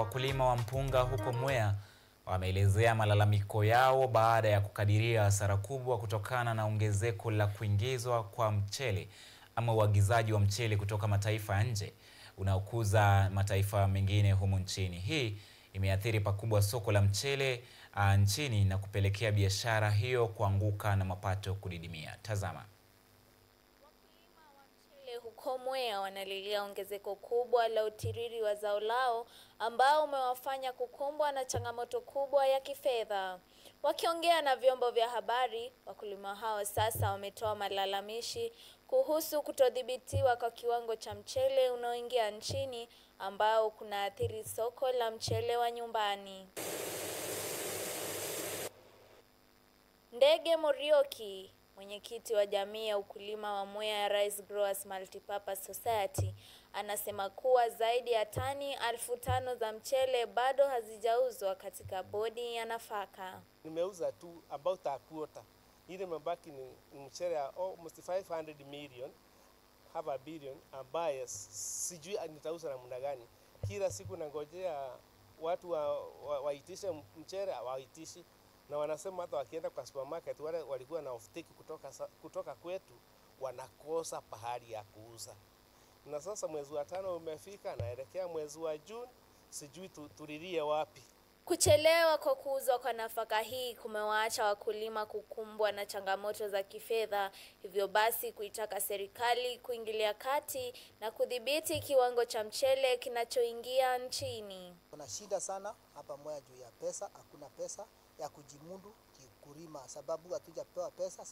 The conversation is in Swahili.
Wakulima wa mpunga huko Mwea wameelezea malalamiko yao baada ya kukadiria hasara kubwa kutokana na ongezeko la kuingizwa kwa mchele ama uagizaji wa mchele kutoka mataifa ya nje unaokuza mataifa mengine humu nchini. Hii imeathiri pakubwa soko la mchele nchini na kupelekea biashara hiyo kuanguka na mapato kudidimia. Tazama. Huko Mwea wanalilia ongezeko kubwa la utiriri wa zao lao ambao umewafanya kukumbwa na changamoto kubwa ya kifedha. Wakiongea na vyombo vya habari, wakulima hao sasa wametoa malalamishi kuhusu kutodhibitiwa kwa kiwango cha mchele unaoingia nchini ambao kunaathiri soko la mchele wa nyumbani. Ndege Murioki, mwenyekiti wa jamii ya ukulima wa Mwea Rice Growers Multipurpose Society, anasema kuwa zaidi ya tani 5,000 za mchele bado hazijauzwa katika bodi ya nafaka. Nimeuza tu about a quarter. Ile mabaki ni mchele ya almost 500 million, half a billion, ambaye sijui nitauza namna gani. Kila siku nangojea watu waitishe mchele, hawaitishi. Na wanasema hata wakienda kwa supermarket wale walikuwa na off-take kutoka kwetu wanakosa pahali ya kuuza. Na sasa mwezi wa 5 umefika, naelekea mwezi wa June, sijui tulilie wapi. Kuchelewa kwa kuuzwa kwa nafaka hii kumewaacha wakulima kukumbwa na changamoto za kifedha, hivyo basi kuitaka serikali kuingilia kati na kudhibiti kiwango cha mchele kinachoingia nchini. Kuna shida sana hapa Mwea juu ya pesa, hakuna pesa ya kujimudu kulima sababu hatujapewa pesa.